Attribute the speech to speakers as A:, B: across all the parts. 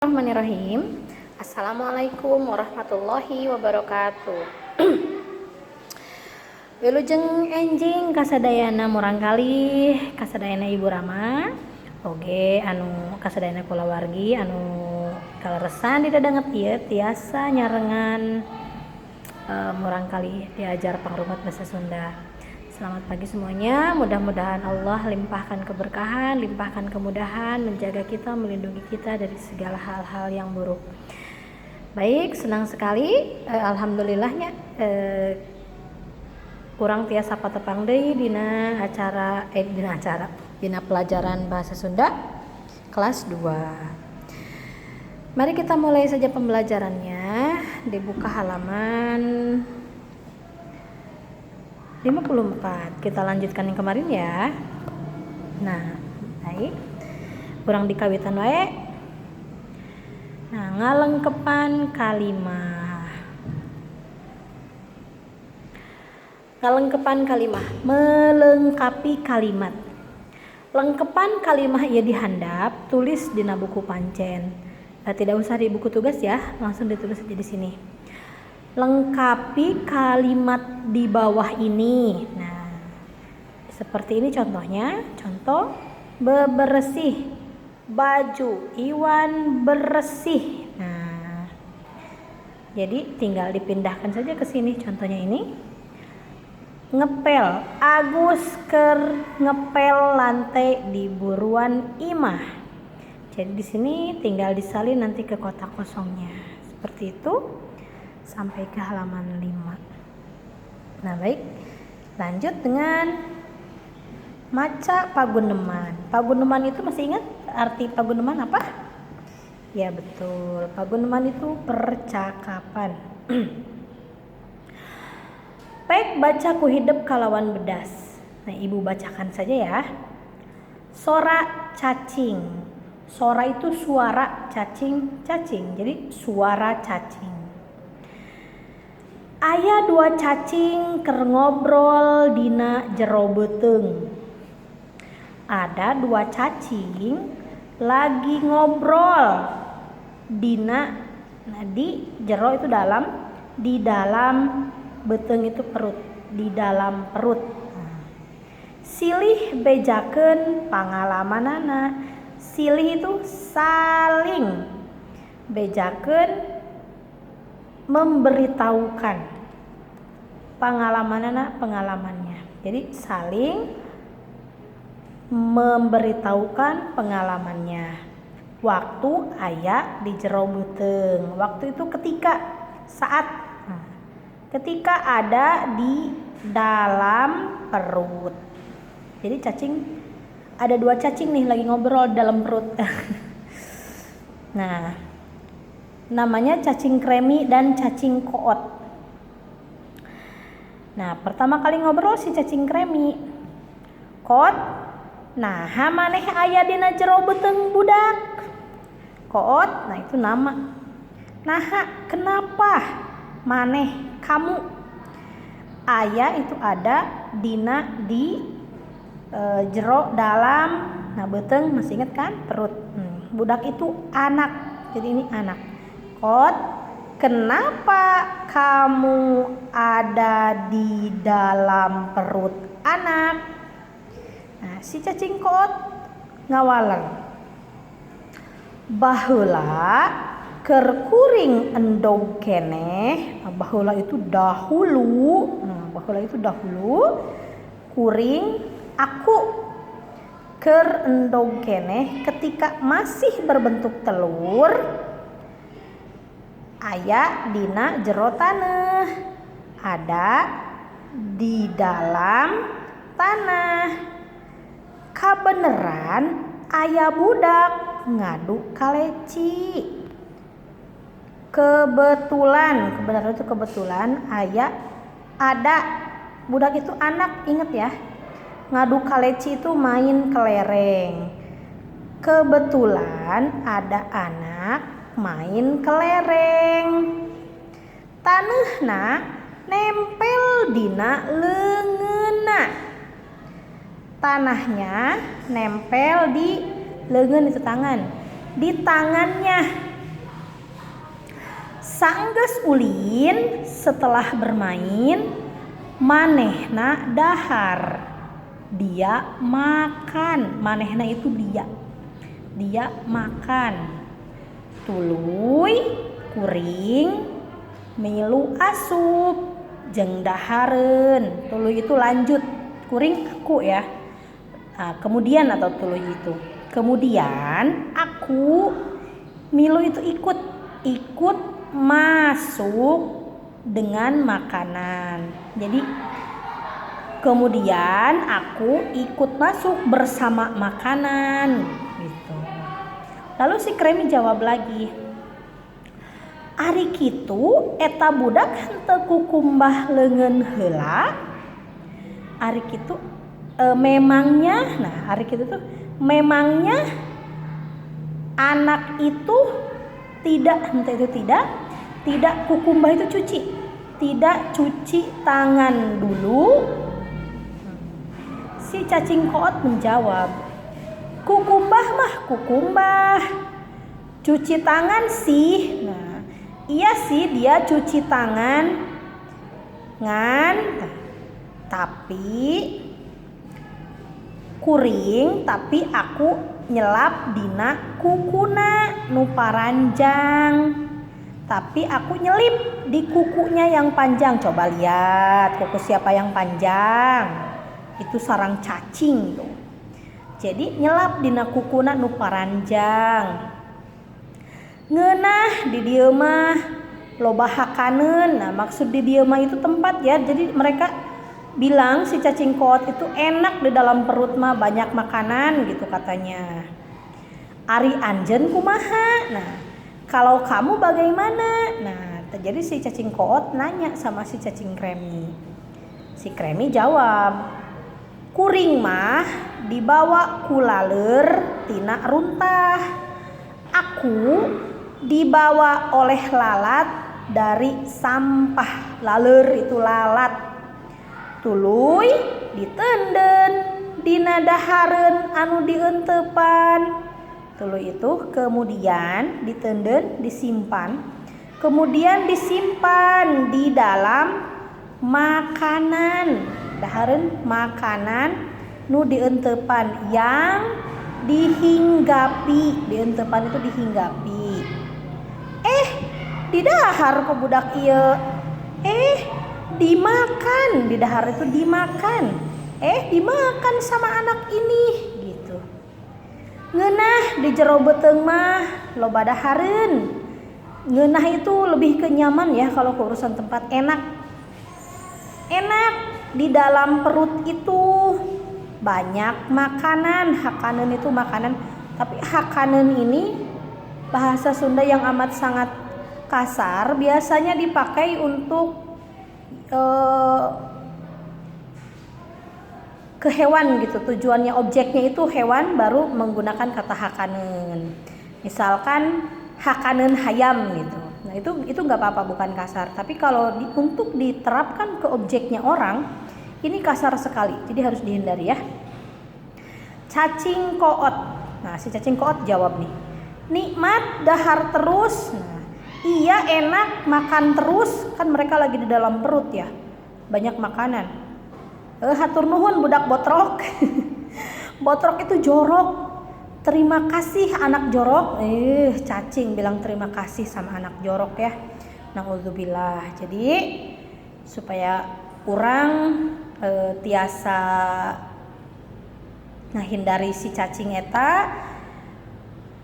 A: Bismillahirrahmanirrahim. Assalamualaikum warahmatullahi wabarakatuh. Wilujeng enjing kasadayana murangkalih, kasadayana Ibu Rama, oge anu kasadayana kulawargi anu kaleresan didadanget ieu tiasa nyarengan murangkalih diajar pangrumat bahasa Sunda. Selamat pagi semuanya, mudah-mudahan Allah limpahkan keberkahan, limpahkan kemudahan, menjaga kita, melindungi kita dari segala hal-hal yang buruk. Baik, senang sekali, alhamdulillahnya urang tiasa patepang deui dina acara dina acara dina pelajaran bahasa Sunda kelas 2. Mari kita mulai saja pembelajarannya. Dibuka halaman 54. Kita lanjutkan yang kemarin ya. Nah, baik. Urang dikawitan wae. Nah, ngalengkepan kalimah. Ngalengkepan kalimah, melengkapi kalimat. Lengkepan kalimah ieu dihandap, tulis dina buku pancen. Nah, tidak usah di buku tugas ya, langsung ditulis aja di sini. Lengkapi kalimat di bawah ini. Nah, seperti ini contohnya. Contoh, bebersih, baju Iwan bersih. Nah, jadi tinggal dipindahkan saja ke sini contohnya ini. Ngepel, Agus keur ngepel lantai di buruan imah. Jadi di sini tinggal disalin nanti ke kotak kosongnya. Seperti itu sampai ke halaman 5. Nah, baik. Lanjut dengan maca paguneman. Paguneman itu masih ingat arti paguneman apa? Ya, betul. Paguneman itu percakapan. Pek baca ku hidep kalawan bedas. Nah, Ibu bacakan saja ya. Sora cacing. Sora itu suara, cacing, cacing. Jadi suara cacing. Aya dua cacing keur ngobrol dina jero beuteung. Ada dua cacing lagi ngobrol dina, nah di jero itu dalam, di dalam beuteung itu perut, di dalam perut. Nah, silih bejakeun pangalamanana. Silih itu saling, bejakeun memberitahukan, pangalamanana pengalamannya. Jadi saling memberitahukan pengalamannya. Waktu aya di jero beuteung. Waktu itu ketika, saat. Nah, ketika ada di dalam perut. Jadi cacing, ada dua cacing nih lagi ngobrol dalam perut. Nah, namanya cacing kremi dan cacing koot. Nah, pertama kali ngobrol si cacing kremi. Koot, nah maneh aya dina jero beuteung budak. Koot, nah itu nama. Naha, kenapa? Maneh, kamu. Aya itu ada, dina di, jero dalam, nah beuteung masih ingat kan? Perut. Budak itu anak. Jadi ini anak. Koot, kenapa kamu ada di dalam perut anak? Nah, si cacing koot ngawaler. Baheula keur kuring endog keneh. Nah, baheula itu dahulu. Nah, baheula itu dahulu kuring aku keur endog keneh ketika masih berbentuk telur aya dina jero taneuh, ada di dalam tanah. Kabeneran aya budak ngadu kaleci. Kebetulan, kebenaran itu kebetulan, aya ada, budak itu anak, inget ya. Ngadu kaleci itu main kelereng. Kebetulan ada anak main kelereng. Taneuhna nempel dina leungeunna. Tanahnya nempel di leungeun itu tangan. di tangannya. Sanggeus ulin, setelah bermain, manehna dahar. Dia makan. Manehna itu dia. Dia makan. Tuluy kuring milu asup jeung dahareun. Tuluy itu lanjut, kuring aku ya. Nah, kemudian atau tuluy itu. Kemudian aku milu itu ikut, ikut masuk dengan makanan. Jadi kemudian aku ikut masuk bersama makanan gitu. Lalu si Kremi jawab lagi, ari kitu eta budak henteu kukumbah leungeun heula. Ari kitu memangnya, nah ari kitu tuh memangnya anak itu tidak, henteu itu tidak, tidak kukumbah itu cuci, tidak cuci tangan dulu. Si cacing koot menjawab, kukumbah mah kukumbah, cuci tangan sih. Nah, iya sih dia cuci tangan ngan, tapi kuring, tapi aku nyelap dina kukuna nu paranjang. Tapi aku nyelip di kukunya yang panjang. Coba lihat kuku siapa yang panjang. Itu sarang cacing tuh. Jadi nyelap dina kukuna nu paranjang. Ngeunah di dieu mah loba hakaneun. Nah, maksud di dieu mah itu tempat ya. Jadi mereka bilang si cacing koot itu enak di dalam perut mah, banyak makanan gitu katanya. Ari anjeun kumaha? Nah, kalau kamu bagaimana? Nah, terjadi si cacing koot nanya sama si cacing kremi. Si kremi jawab, kuring mah dibawa ku laleur tina runtah. Aku dibawa oleh lalat dari sampah. Laleur itu lalat. Tuluy ditenden dina dahareun anu dienteupan. Tuluy itu kemudian ditenden, disimpan. Kemudian disimpan di dalam makanan. Dahareun makanan nu dienteupan yang dihinggapi. Dienteupan itu dihinggapi. Didahar ku budak ieu. Dimakan, didahar itu dimakan. Dimakan sama anak ini gitu. Ngeunah di jero beuteung mah loba dahareun. Ngeunah itu lebih ke nyaman ya kalau ke urusan tempat, enak. Enak di dalam perut itu banyak makanan. Hakaneun itu makanan, tapi hakaneun ini bahasa Sunda yang amat sangat kasar, biasanya dipakai untuk ke hewan gitu. Tujuannya objeknya itu hewan, baru menggunakan kata hakaneun. Misalkan hakaneun hayam gitu. Nah, itu nggak apa-apa, bukan kasar. Tapi kalau untuk diterapkan ke objeknya orang, ini kasar sekali. Jadi harus dihindari ya. Cacing koot. Nah, si cacing koot jawab nih. Nikmat dahar terus. Nah, iya enak makan terus, kan mereka lagi di dalam perut ya. Banyak makanan. Hatur nuhun budak botrok. Botrok itu jorok. Terima kasih anak jorok. Cacing bilang terima kasih sama anak jorok ya. Nauzubillah. Jadi supaya urang tiasa ngahindari si cacing eta,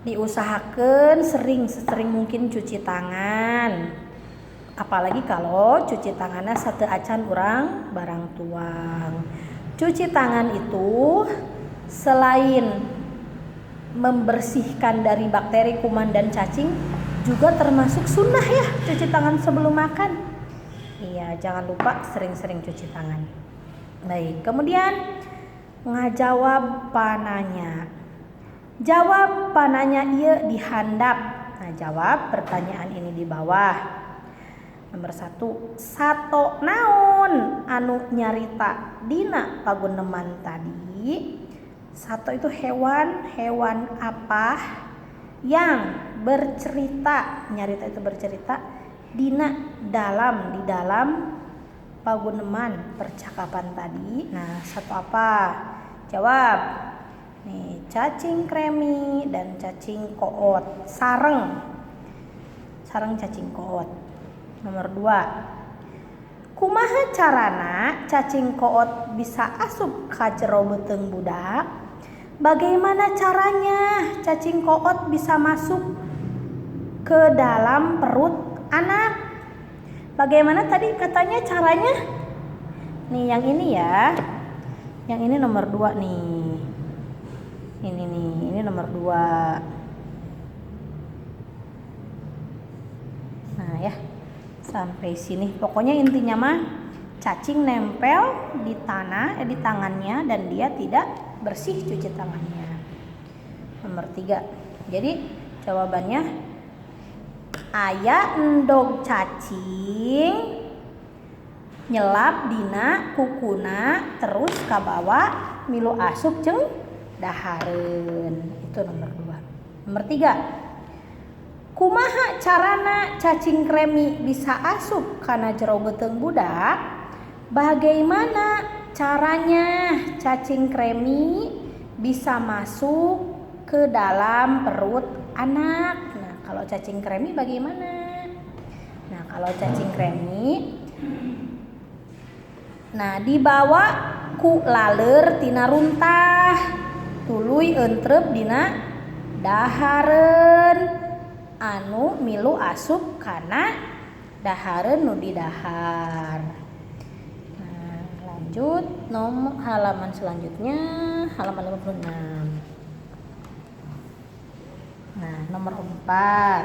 A: diusahakan sering-sering mungkin cuci tangan. Apalagi kalau cuci tangannya sateuacan urang barang tuang. Cuci tangan itu selain membersihkan dari bakteri, kuman dan cacing, juga termasuk sunnah ya, cuci tangan sebelum makan. Iya, jangan lupa sering-sering cuci tangan. Baik, kemudian ngajawab pananya. Jawab pananya ieu di handap. Nah, jawab pertanyaan ini di bawah. Nomor 1, sato naon anu nyarita dina paguneman tadi? Sato itu hewan, hewan apa yang bercerita? Nyarita itu bercerita Dina dalam, di dalam paguneman percakapan tadi. Nah, satu apa? Jawab. Nih, cacing kremi dan cacing koot. Sareng. Sareng cacing koot. Nomor 2. Kumaha carana cacing koot bisa asup ka jero beuteung budak? Bagaimana caranya cacing koot bisa masuk ke dalam perut anak? Bagaimana tadi katanya caranya? Nih yang ini ya. Yang ini nomor 2 nih. Ini nih, ini nomor 2. Nah ya, sampai sini. Pokoknya intinya mah cacing nempel di tanah, di tangannya dan dia tidak bersih cuci tangannya. Nomor 3. Jadi jawabannya aya endog cacing nyelap dina kukuna terus kabawa milu asup jeung dahareun. Itu nomor 2. Nomor 3. Kumaha carana cacing kremi bisa asup kana jero beuteung budak? Bagaimana caranya cacing kremi bisa masuk ke dalam perut anak? Nah, kalau cacing kremi bagaimana? Nah, kalau cacing kremi, nah dibawa ku laleur tina runtah, tuluy entrep dina dahareun anu milu asup kana dahareun nu didahar. Nah, lanjut nomor halaman selanjutnya, halaman 56. Nah, nomor 4.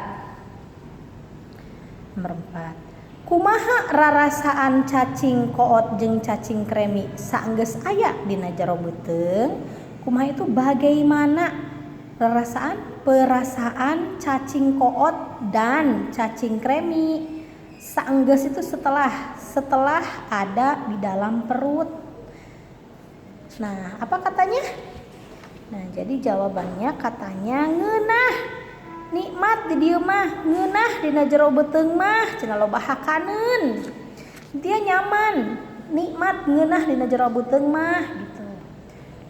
A: Nomor 4. Kumaha rarasaan cacing koot jeung cacing kremi saenggeus aya dina jero beuteung? Kumaha itu bagaimana rarasaan perasaan cacing koot dan cacing kremi saenggeus itu setelah ada di dalam perut. Nah, apa katanya? Nah, jadi jawabannya katanya ngeunah. Nikmat di dieu mah, ngeunah dina jero beuteung mah, cenah loba hakaneun. Dia nyaman, nikmat ngeunah dina jero beuteung mah gitu.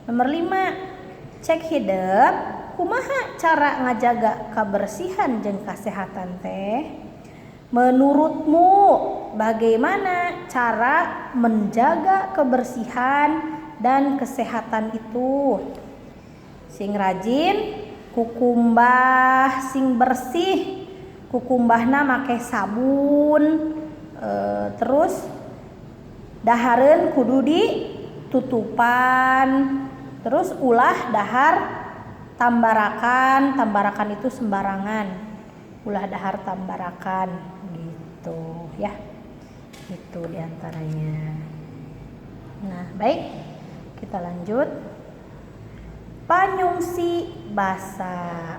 A: Nomor 5, cek hidep, kumaha cara ngajaga kebersihan jeung kesehatan teh? Menurutmu bagaimana cara menjaga kebersihan dan kesehatan itu? Sing rajin kukumbah, sing bersih, kukumbahna make sabun, terus dahareun kudu ditutupan, terus ulah dahar tambarakan, tambarakan itu sembarangan, ulah dahar tambarakan gitu ya, itu diantaranya. Nah, baik, kita lanjut. Panyungsi basa.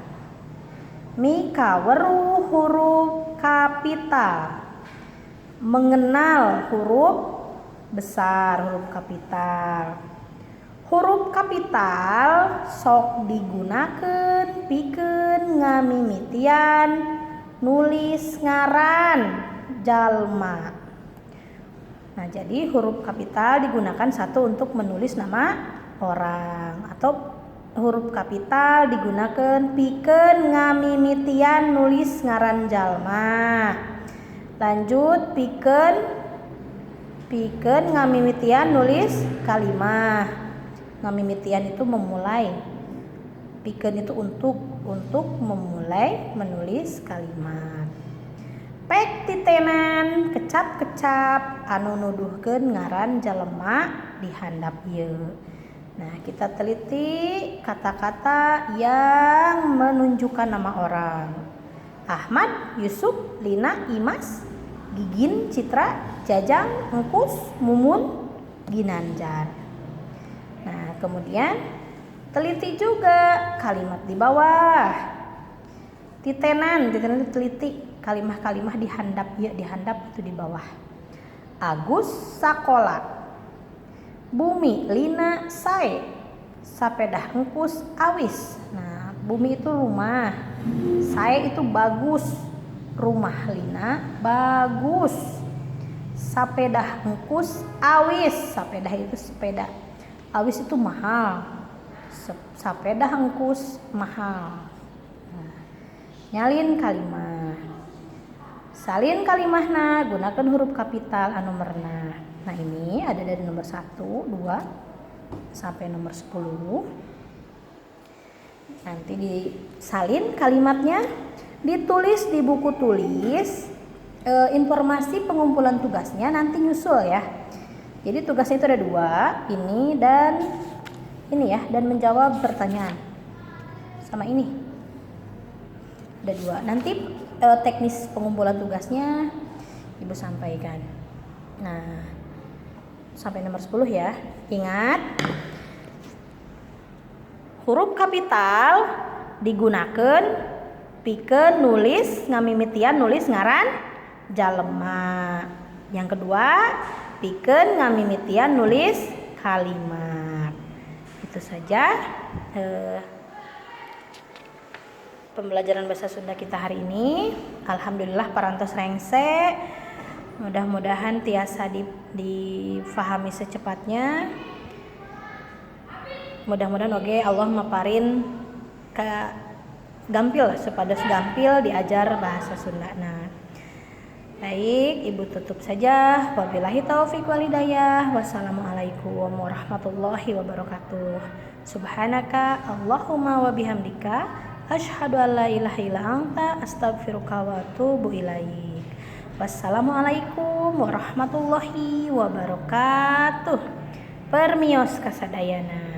A: Mikaweruh huruf kapital. Mengenal huruf besar, huruf kapital. Huruf kapital sok digunakeun pikeun ngamimitian nulis ngaran jalma. Nah, jadi huruf kapital digunakan satu untuk menulis nama orang, atau huruf kapital digunakan pikeun ngamimitian nulis ngaran jalma. Lanjut pikeun ngamimitian nulis kalimah. Ngamimitian itu memulai. Pikeun itu untuk memulai menulis kalimat. Pek titenan kecap-kecap anu nuduhkeun ngaran jalma di handap ieu. Nah, kita teliti kata-kata yang menunjukkan nama orang. Ahmad, Yusuf, Lina, Imas, Gigin, Citra, Jajang, Engkus, Mumun, Ginanjar. Nah, kemudian teliti juga kalimat di bawah. Titenan, titenan itu teliti kalimah-kalimah di handap ya, di handap itu di bawah. Agus sakola. Bumi Lina sae, sapedah engkus awis. Nah, bumi itu rumah, sae itu bagus, Rumah Lina bagus. Sapedah engkus awis. Sapedah itu sepeda. Awis itu mahal. Sapedah engkus mahal. Nah, nyalin kalimah. Salin kalimahna gunakan huruf kapital anu merenah. Nah, ini ada dari nomor 1, 2 sampai nomor 10. Nanti disalin kalimatnya, ditulis di buku tulis. Informasi pengumpulan tugasnya nanti nyusul ya. Jadi tugasnya itu ada dua, ini dan ini ya, dan menjawab pertanyaan. Sama ini. Ada dua. Nanti teknis pengumpulan tugasnya Ibu sampaikan. Nah, sampai nomor 10 ya. Ingat, huruf kapital digunakan pikeun nulis ngamimitian nulis ngaran jalema. Yang kedua, pikeun ngamimitian nulis kalimat. Itu saja pembelajaran bahasa Sunda kita hari ini. Alhamdulillah parantos rengse. Mudah-mudahan tiasa difahami secepatnya. Mudah-mudahan oge Allah maparin ka gampil supados gampil diajar bahasa Sunda. Nah, baik, Ibu tutup saja. Wabillahi taufik walhidayah. Wassalamualaikum warahmatullahi wabarakatuh. Subhanaka Allahumma wa bihamdika asyhadu an la ilaha illa anta astaghfiruka wa atubu ilaik. Wassalamualaikum warahmatullahi wabarakatuh. Permios kasadayana.